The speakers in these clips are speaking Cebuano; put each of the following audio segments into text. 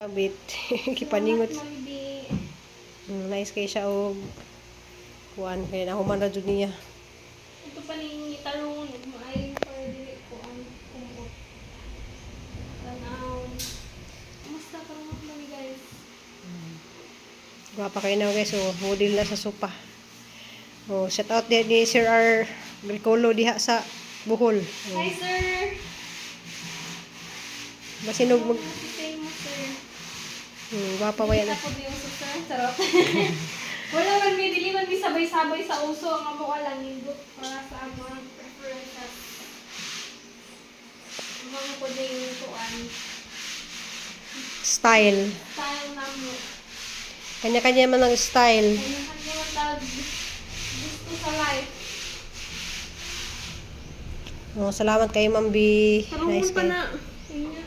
Bit kipaningot. Maribi. Nice kay siya og kuan kay nahuman ra jud niya. Ito pa ning tarong maayo para dili ko ang kumot. Tanaw. Kumusta karon mo guys? Gwapa kay na guys, so model na sa sopa. Oh, shout out din ni Sir R. Gricolo diha sa Bohol. Oh. Hi sir. Masinog mag Si famous sir. Gwapa ba yan? Kita po di uso sir. Charot. Wala man mi dili man mi sabay-sabay sa uso ang amo lang nindot para sa among preferences. Ang mga po din kuan Style. style namo. Kanya-kanya man ang style. Kanya-kanya man tag gusto sa life. Oh, salamat kay Ma'am B. Tarungon Nice pa kay. na. Inga.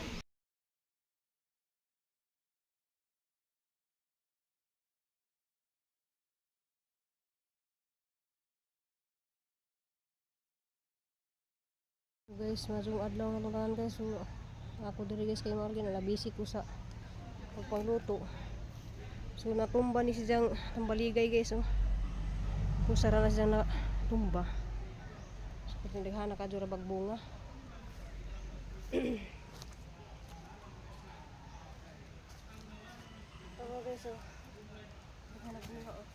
Guys, masung adlaw na tong guys. So, ako diri guys kay Margin, ala busy ko sa pagpangluto. So natumba ni siyang tambaligay guys oh. Kusara na siyang natumba. So patindaghan na kadyo ra bagbunga. Oh guys oh. Daghan na bunga oh.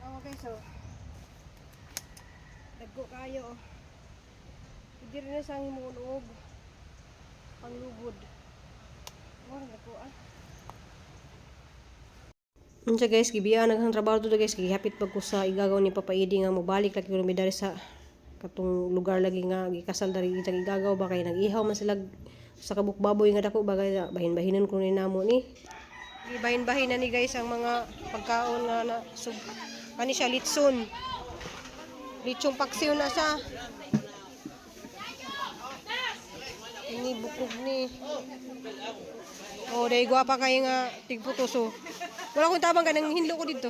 Oh, okay, so dagko kayo. Oh. Pwede rin na siyang himuon og panglugod. Oh, dagko ah. Unsa guys, gibiya naghang trabaho to guys, gihapit pag ko sa igagaw ni Papa Idi nga mobalik lagi ko dari sa katong lugar lagi nga gikasal dari itang igagaw ba kay nag-ihaw man sila sa kabuk baboy nga dako ba kay bahin-bahinon ko ni namo ni. Gibahin-bahin na ni guys ang mga pagkaon nga na sub ani siya litson. Litsong paksiw na siya. Ini bukog ni. Oh, dahil gwapa kayo nga tigputos oh. Wala akong tabang kanang hinlo ko dito.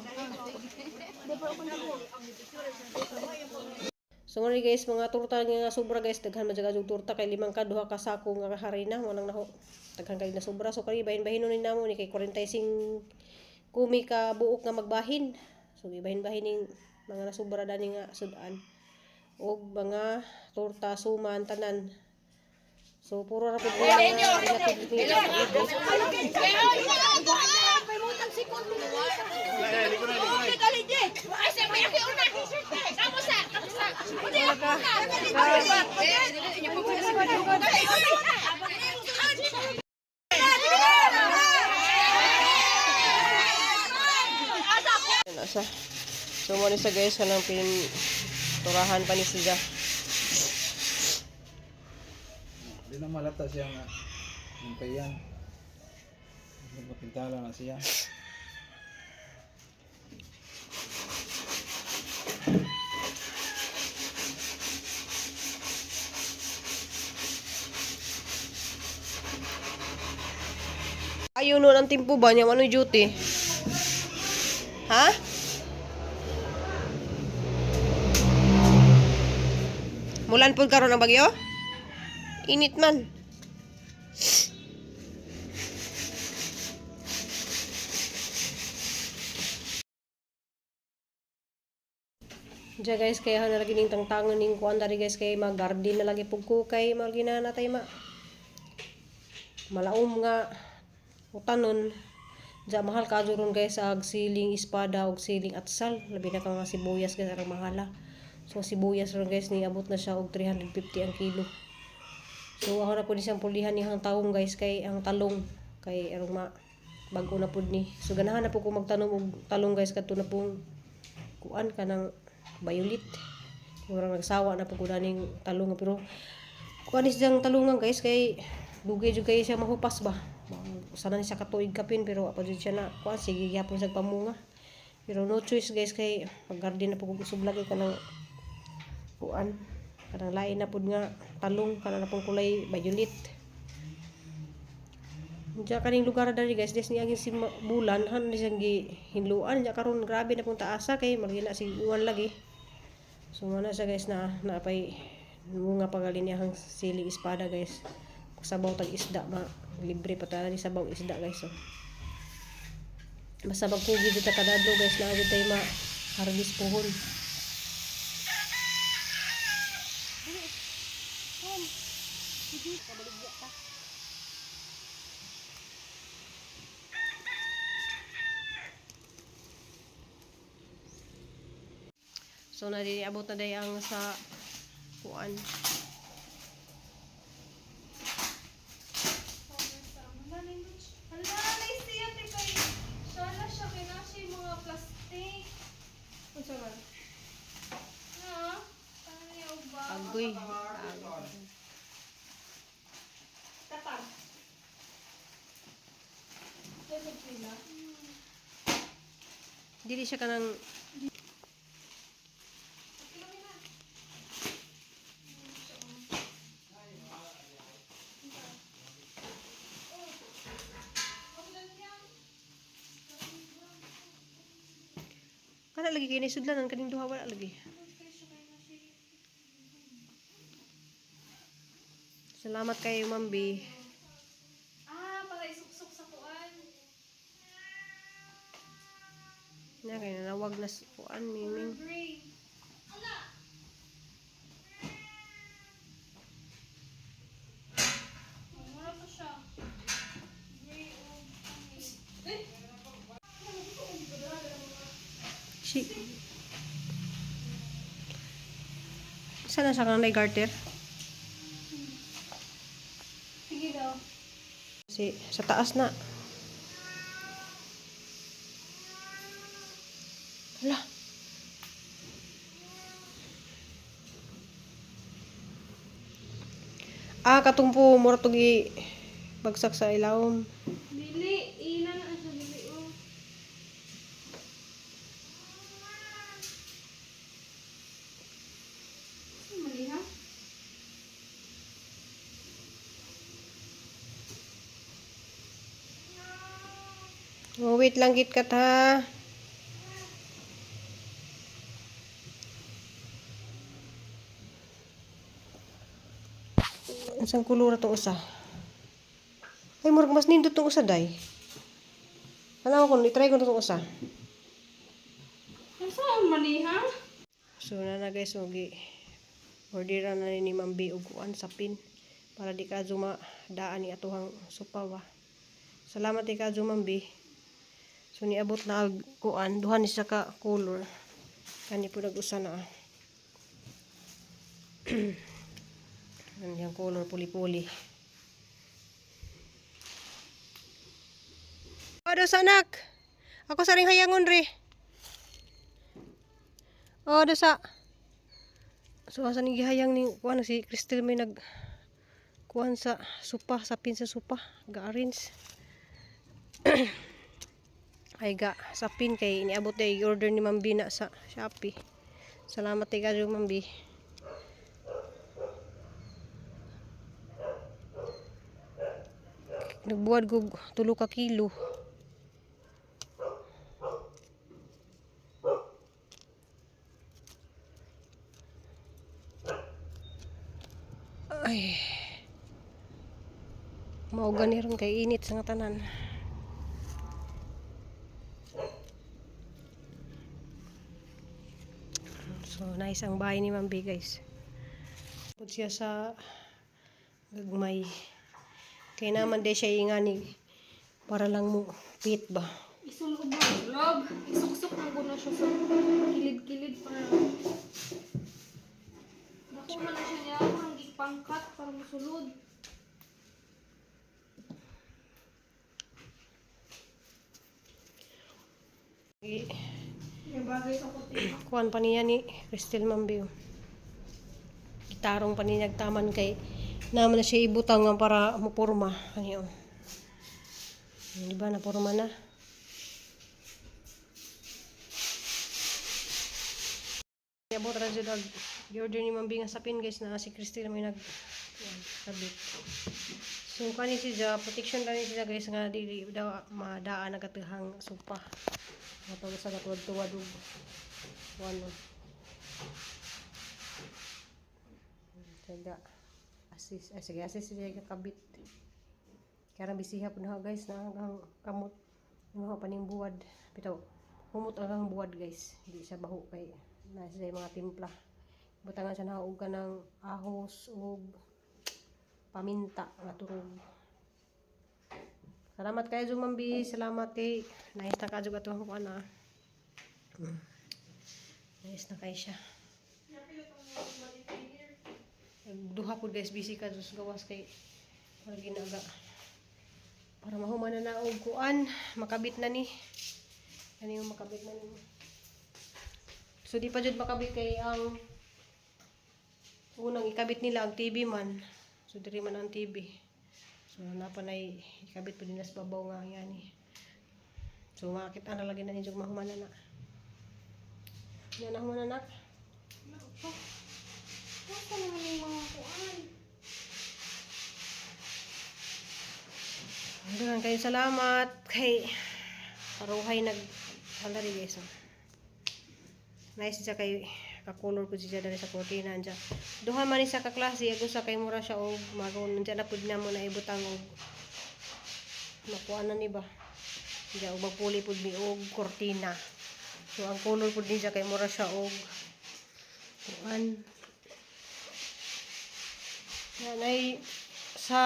So ngani guys, mga torta nga sobra guys, daghan man jud torta kay limang ka duha ka sako nga harina, mo nang naho. Daghan kay na sobra. So kani bahin-bahinon ni namo ni kay 45 kumi ka buok nga magbahin. So gibahin-bahin ning mga nasobra dani nga sudan og mga torta suman tanan. So puro ra pud mga relative ni. Ano siya? So mo ni siya guys kanang pinturahan pa ni siya. Di na malata siya nga. Yung payan. Nagpapintala na siya. Ayun nun ang timpo ba niya ano duty? Ha? Mulan pud karon ang bagyo? Init man. Diya guys, kaya na lagi ning tangtangon ning kuan dari guys kay mag-garden na lagi pug ko kay malgina na tay ma. Malaom nga utanon. Diya mahal ka ron guys ag siling espada og siling atsal, labi na ka mga sibuyas guys arang mahala. So sibuyas ron guys niabot na siya og 350 ang kilo. So ako na pud siyang pulihan ni ang taong guys kay ang talong kay arong ma bag-o na pud ni. So ganahan na pud ko magtanom og talong guys kadto na pong kuan kanang violet. Murang nagsawa na pud ko naning talong pero kuan is siyang talungan guys kay dugay jud kay siya mahupas ba. Sana ni siya katuig kapin pero apa jud siya na kuan sige gyapon sa pamunga. Pero no choice guys kay mag-garden na pud ko usab lagi kanang kuan kanang lain na pud nga talong kanang na pong kulay violet. Diya kaning lugar dali guys, des niaging si bulan han ni siyang gihinluan diya karon grabe na pong taasa kay malgina si uwan lagi. So mana siya guys na naapay bunga pagali niya ang siling espada guys. Sabaw tag isda ma libre pa ta ni sabaw isda guys. So. Basta magkugi dito kadadlo guys na agad tayo ma harvest puhon. So na di abot na day ang sa kuan. Hala, naisiya te kay Shala siya kay na siya yung mga plastic. Unsa man? Ha? Paano niya ba? Agoy. Tapag. Ito sila. Dili siya kanang kana lagi kay sudlan ang kaning duha wala lagi. Salamat kay Ma'am B. Ah, para isuksok sa kuan. Na kay nanawag na sa kuan miming. Gray. Ala. Wala pa siya. Gray o eh. Si Sana sa kanang garter? Sige daw. Si sa taas na. Hala. Ah, katong po mura to gi bagsak sa ilawom. Dili, ina na siya dili oh. Mali ha? Oh, wait lang git kat ha. Unsang kulura tong usa? Ay, murag mas nindot tong usa day. Ano ko, i-try ko na tong usa. Ano saan mali ha? So na na guys, so gi order na ni Ma'am B og kuan sapin para di ka zuma daan ni atuhang sopa ba. Salamat di ka Ma'am B. So niabot na og kuan duha ni siya ka color. Kani po nag-usa na. Ah. Ano yung color puli-puli. Ano sa anak? Ako sa ring hayangon re. Oh, dasa. So asa ni gihayang ni kuan si Crystal may nag kuan sa supa, sapin sa supa, ga-arrange. Ay ga sapin kay niabot day order ni Ma'am B na sa Shopee. Salamat kay kayo Ma'am B. Nagbuwad ko 3 ka kilo. Ay. Mao gani ron kay init sa nga tanan. So nice ang bahay ni Ma'am B, guys. Pud siya sa gagmay. Kaya naman di siya ingani para lang mo fit ba. Isulob mo, lob. Isuksok ng guno siya sa kilid-kilid para dako man na siya niya, parang gipangkat para musulod. May bagay sa puti. Kuan pa niya ni Cristel Ma'am B, oh. Gitarong pa niya nagtaman kay naman na siya ibutang nga para mupurma. Ano yun? Di ba napurma na? Abot ra jud og gi-order ni Ma'am B nga sapin, guys, na si Cristel may nag kuan, sabit. So kani siya protection ra ni siya, guys, nga dili daw madaa nagatihang sopa. Matawag sa katuwad-tuwad og kuan. Taga assist, ay sige, assist siya kakabit. Kaya bisiha po na, guys, na ang kamot mga paning buwad. Bitaw, humot ang buwad, guys. Hindi siya baho kay na siya yung mga timpla. Butangan siya na og ng ahos ug paminta nga turog. Salamat kayo, Ma'am B. Salamat kay nice na kadyo ato ang kuan ah. Nice na kay siya. Duha po, guys, busy ka sa gawas kay para ginaga. Para mahuman na na og kuan, makabit na ni. Ano yung makabit na ni? So di pa jud makabit kay ang unang ikabit nila ang TV man. So diri man ang TV. So napa na ikabit pa din sa babaw nga yani. So makita na lagi na ninyo mahuman na na. Yan na human na nak. Ano pa? Nasa naman yung mga kuan? Daghang kayo salamat kay paruhay nag salary, guys. Oh. Nice siya kay ka-color ko siya dali sa kortina andya. Duha man ni sa kaklase ako sa kay mura siya og maroon andya na pud na mo na ibutang og makuha na ni ba. Diya og magpuli pud mi og kortina. So ang color pud niya kay mura siya og kuan. Yan ay sa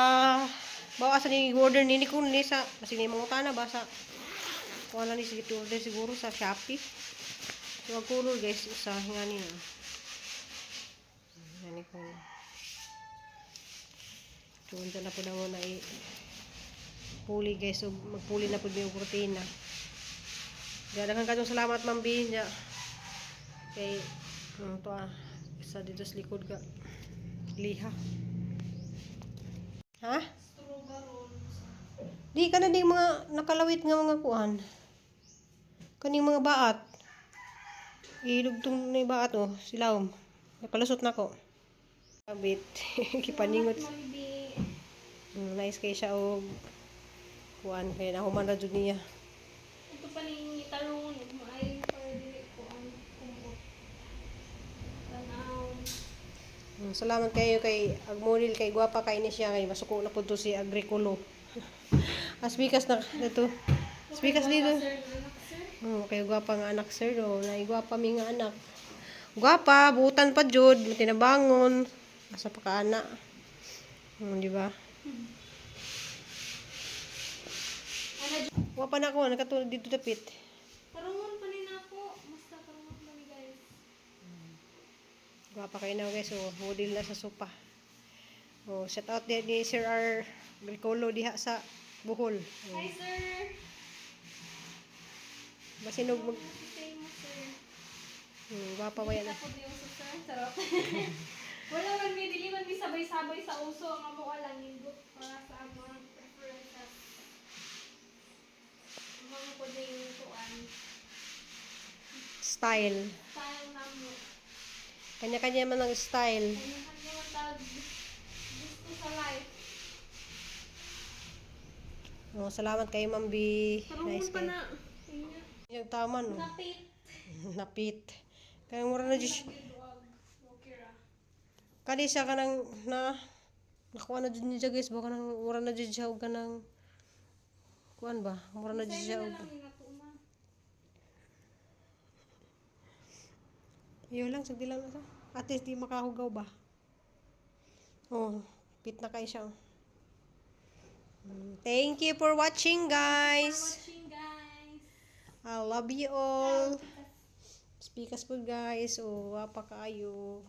bawa sa ni order ni kun ni sa kasi ni mangutana ba sa kuan na ni sige order siguro sa Shopee. So ang color, guys, usa nga ni na. Ngani ko. So unsa na pud mo na i puli, guys, so magpuli na pud mi og kortina. Diya daghan kayong salamat, Ma'am B. Diya. Kay to ah, sa dito sa likod ka liha. Ha? Di ka na di mga nakalawit nga mga kuan. Kaning mga baat. Ilugtong na yung baat oh, silawom. Napalusot na ko. Kabit. Kipaningot. Maybe. Nice kay siya og kuan kay nahuman ra jud niya. Ito pa ning tarong maayo para dili ko ang kumot. Tanaw. Salamat kayo kay Agmoril kay gwapa kay ni siya kay masuko na pud to si Agricolo. Asbikas na dito. Asbikas dito. Sir, anak sir. Oh, kayo gwapa nga anak sir do. Nay gwapa mi nga anak. Gwapa, butan pa jud, tinabangon. Asa pa ka ana. Di ba? Ana. Wa pa na ako nakatulog dito dapit. Tarungon pa ni nako. Basta tarungon pa ni, guys. Gwapa kayo na, guys. So, model na sa sopa. Oh, shout out din ni Sir R. Agricolo diha sa Bohol. Oh. Hi sir. Masinog mag Say mo sir. Gwapa ba yan? Ako di uso sir. Charot. Wala man mi dili man mi sabay-sabay sa uso ang amo lang linggo para sa among preferences. Mga ko din kuan Style. style namo. Kanya-kanya man ang style. Kanya-kanya man tag gusto sa life. Oh, salamat kay Ma'am B. Tarungon Nice pa kay. na. Inga. Yung tama no. Napit. Napit. Kaya mura na jud. Okay ra. Kani siya kanang na nakuha na jud niya, guys, baka nang mura na jud siya og kanang kuan ba? Mura na jud siya Sa'yo og na lang yung natuuma. Iyo lang, sagdi lang na sa. At least di makahugaw ba? Oh, pit na kayo siya. Oh. Thank you for watching, guys. Watching, guys. I love you all. Speak po, guys. Oh, wapa kaayo.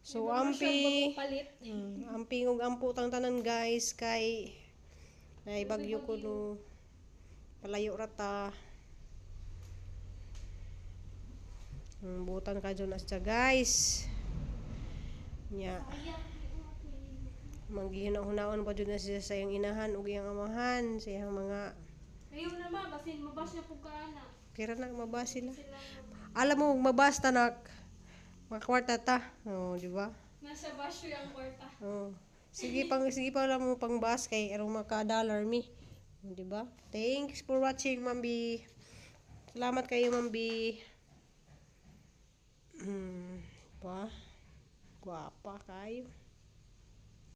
So, ampi. Palit. Ampi ug ampo tang tanan, guys, kay naibagyo ko no palayo ra ta. Butan ka dyan siya, guys. Nya, manggihuna-hunaon pa jud na siya sa iyang inahan ug iyang amahan, sa iyang mga Ayaw na ma, basin mabas na po ka na. Kira na mabas sila. Sila Alam mo mabas tanak. Makwarta ta. Oh, di ba? Nasa basyo yung kwarta. Oh. Sige pa lang mo pang bus kay aron maka dollar mi. Oh, di ba? Thanks for watching, Ma'am B. Salamat kayo, Ma'am B. Pa. Guwapa kayo.